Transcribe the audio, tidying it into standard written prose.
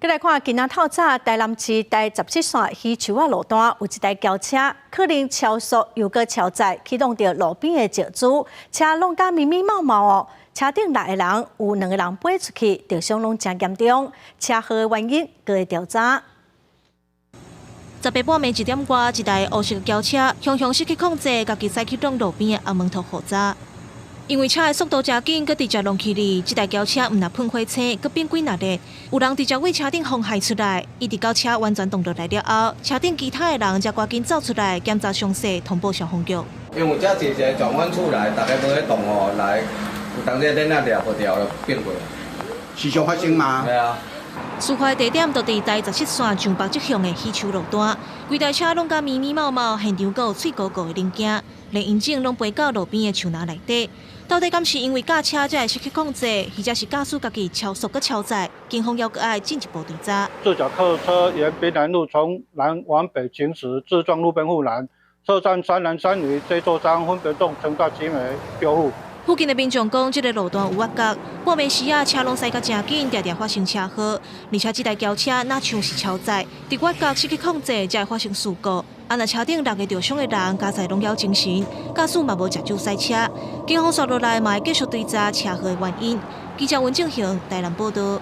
閣來看，今仔透早台南市台十七線魚樹仔路段有一台轎車，可能超速又閣超載，去挵著路邊的石柱，車挵甲密密茂茂哦。車頂六个人，有兩个人飛出去，著傷攏誠嚴重。車禍的原因閣會調查。10暝半暝1點外，一台烏色轎車雄雄失去控制，家己駛去挵路邊的紅毛塗護閘。因為車的速度誠緊，閣直接挵起哩，這台轎車毋但噴火星，閣變幾若熱。有人直接對車頂風害出來，一直到車完全擋落來了後，車頂其他的人才趕緊走出來檢查傷勢，通報消防局。因為這一個轉彎出來，大家無咧動吼，來有當這鏈仔掠無掉就變過。時常發生嗎？對啊。事發地點就佇台十七線上北側向的魚樹路段，規台車攏甲密密茂茂，現場閣有脆糊糊的零件，連引擎攏飛到路邊的樹林內底。到底敢是因為駕車才會失去控制，或者是駕駛家己超速閣超載？警方猶閣愛進一步調查。自甲客車沿濱南路從南往北行駛，自撞路邊護欄，涉案三男三女，罪作章分別鑄成大七枚六戶。附近的民眾講，這个路段有越角，半暝時仔車攏駛甲誠緊，定定發生車禍。而且這台轎車若像是超載，佇越角失去控制，才會發生事故。啊，若車頂六个著傷的人，加在攏猶精神，駕駛嘛無食酒駛車。警方紲落來嘛會繼續追查車禍的原因。記者溫正雄台南報道。